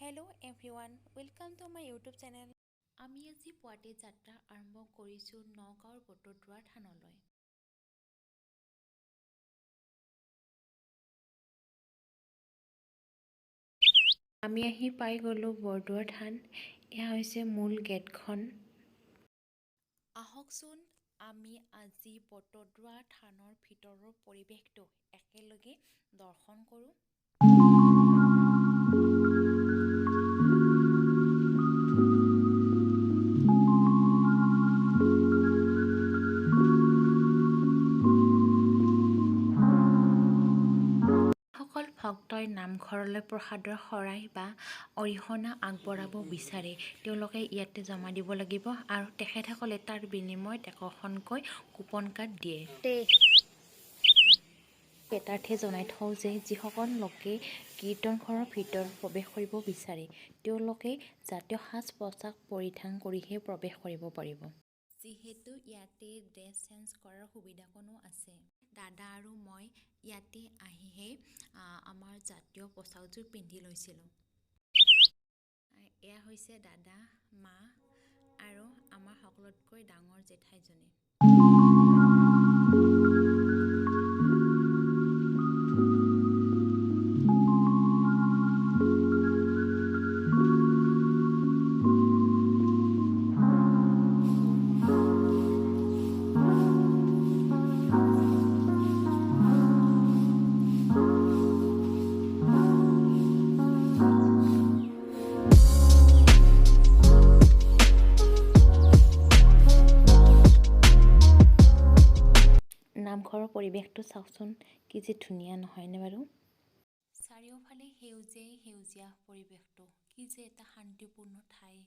Hello everyone, welcome to my YouTube channel. আমি আজি পুৱাতে যাত্ৰা আৰম্ভ কৰিছোঁ নগাঁৱৰ বটদ্ৰৱা থানলৈ। আমি আহি পাই গ'লোঁ বৰদোৱা থান। এয়া হৈছে মূল গেটখন। আহকচোন, আমি আজি বটদ্ৰৱা থানৰ ভিতৰৰ পৰিৱেশটো একেলগে দৰ্শন কৰোঁ। সকল ভক্তই নামঘৰলৈ প্ৰসাদৰ শৰাই বা অৰিহণা আগবঢ়াব বিচাৰে, তেওঁলোকে ইয়াতে জমা দিব লাগিব আৰু তেখেতসকলে তাৰ বিনিময়ত একোখনকৈ কুপন কাৰ্ড দিয়ে। এটাৰ্থে জনাই থওঁ যে যিসকল লোকে কীৰ্তনঘৰৰ ভিতৰত প্ৰৱেশ কৰিব বিচাৰে, তেওঁলোকে জাতীয় সাজ পোছাক পৰিধান কৰিহে প্ৰৱেশ কৰিব পাৰিব। যিহেতু ইয়াতে ড্ৰেছ চেঞ্জ কৰাৰ সুবিধাকণো আছে। দাদা আৰু মই ইয়াতে আহিহে আমাৰ জাতীয় পোছাকযোৰ পিন্ধি লৈছিলোঁ। এয়া হৈছে দাদা, মা আৰু আমাৰ সকলোতকৈ ডাঙৰ জেঠাইজনী। নামঘৰৰ পৰিৱেশটো চাওকচোন, কি যে ধুনীয়া নহয়নে বাৰু? চাৰিওফালে সেউজীয়াই সেউজীয়া পৰিৱেশটো, কি যে এটা শান্তিপূৰ্ণ ঠাই।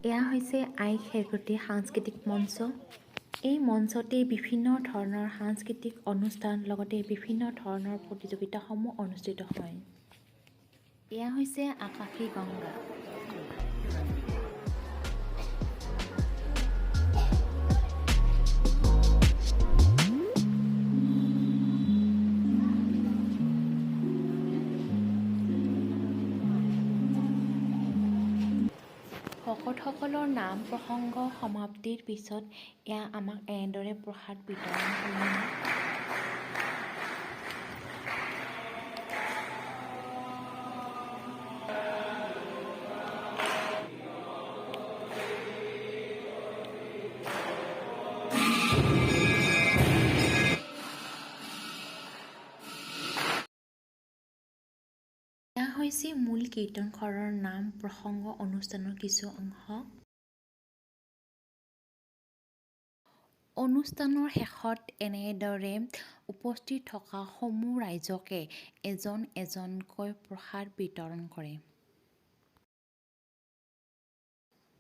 এয়া হৈছে আই খেৰকটি সাংস্কৃতিক মঞ্চ। এই মঞ্চতেই বিভিন্ন ধৰণৰ সাংস্কৃতিক অনুষ্ঠান, লগতে বিভিন্ন ধৰণৰ প্ৰতিযোগিতাসমূহ অনুষ্ঠিত হয়। এয়া হৈছে আকাশী গংগা। ভকতসকলৰ নাম প্ৰসংগ সমাপ্তিৰ পিছত এয়া আমাক এনেদৰে প্ৰসাদ বিতৰণ কৰিলে। এয়া হৈছে মূল কীৰ্তনঘৰৰ নাম প্ৰসংগ অনুষ্ঠানৰ কিছু অংশ। অনুষ্ঠানৰ শেষত এনেদৰে উপস্থিত থকা সমূহ ৰাইজকে এজন এজনকৈ প্ৰসাদ বিতৰণ কৰে।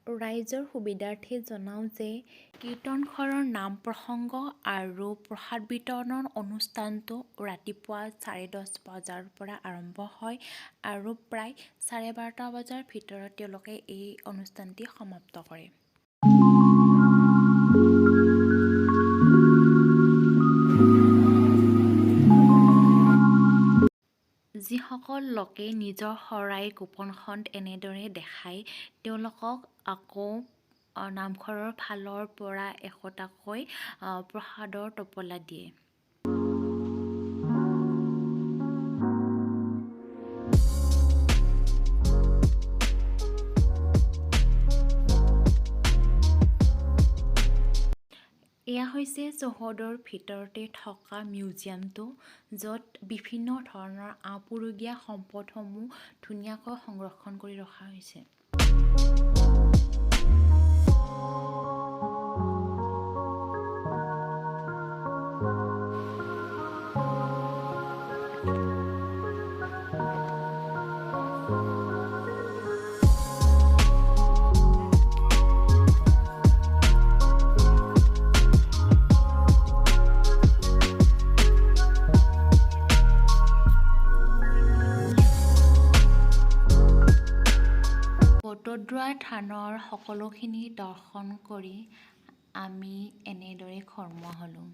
ৰাইজৰ সুবিধাৰ্থে জনাওঁ যে কীৰ্তনঘৰৰ নাম প্ৰসংগ আৰু প্ৰসাদ বিতৰণৰ অনুষ্ঠানটো ৰাতিপুৱা 10:30 বজাৰ পৰা আৰম্ভ হয় আৰু প্ৰায় 12:30 বজাৰ ভিতৰত তেওঁলোকে এই অনুষ্ঠানটি সমাপ্ত কৰে। যিসকল লোকে নিজৰ শৰাই কুপনখন এনেদৰে দেখায়, তেওঁলোকক আকৌ নামঘৰৰ ফালৰ পৰা একোটাকৈ প্ৰসাদৰ টোপোলা দিয়ে। এয়া হৈছে চৌহদৰ ভিতৰতে থকা মিউজিয়ামটো, য'ত বিভিন্ন ধৰণৰ আপুৰুগীয়া সম্পদসমূহ ধুনীয়াকৈ সংৰক্ষণ কৰি ৰখা হৈছে। বৰদোৱা থানৰ সকলোখিনি দৰ্শন কৰি আমি এনেদৰে ঘৰমুৱা হ'লোঁ।